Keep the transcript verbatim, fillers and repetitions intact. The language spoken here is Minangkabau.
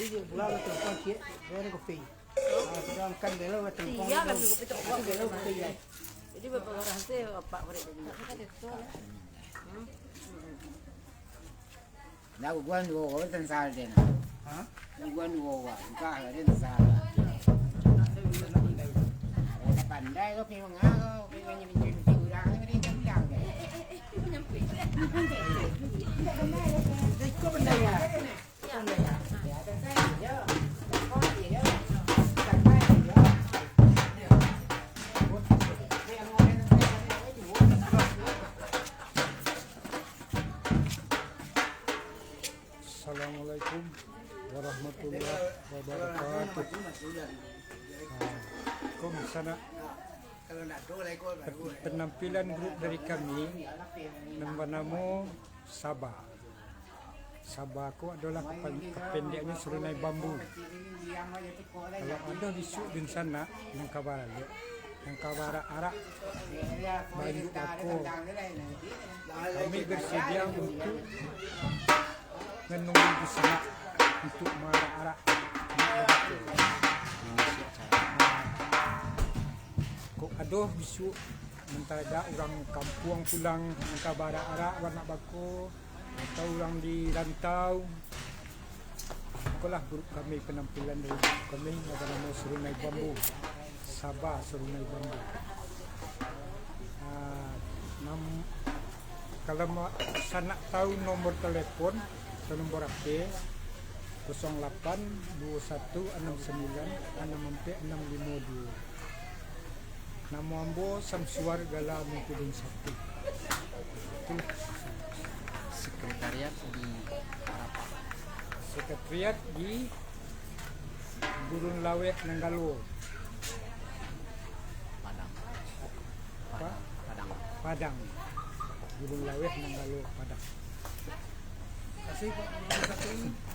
Dia pulang ke Tengkong, cik. Dia ada kopi. Ah, sudah makan belo ke Tengkong. Iya, kan kopi Tengkong. Belo kopi, ya. Jadi, bapak barang sih, bapak murid tadi. Nah, guguan duo urang tansal den. Hah? Guguan duo urang, bukan lah den tansal. Ada pandai kau, pi manga kau, pi manyincin urang ni, mari kau bilang deh. Iko pandai ya? Assalamualaikum warahmatullahi wabarakatuh. Ah, kom sanak, pen-, penampilan grup dari kami nan banamo Saba. Saba ko adolah kapan-, kapendeknyo Surunai Bambu. Kalau ado bisuak dunsanak nan ka baralek, nan ka baarak-arak, banyak bako, kami bersedia untuk manunggu dunsanak untuk maarak-arak. Kok ado bisuak, mantaradak urang kampuang pulang, nan ka baarak-arak, banyak bako, atau urang di rantau, ikolah grup kami, penampilan dari grup kami yang banamo Surunai Bambu, Saba Surunai Bambu. Ah, nam-, kalau ma-, sanak tahu nomor telepon atau nomor H P, kosong lapan duo satu anam sambilan anam ampek anam limo duo. Namo ambo Samsuar Gala Mengkudin Satu. Itu. Sekretariat di Parapat. Sekretariat di Gurun Laweh, Nanggalo. Padang. Apa? Padang. Padang. Gurun Laweh, Nanggalo, Padang. Terima kasih, Pak.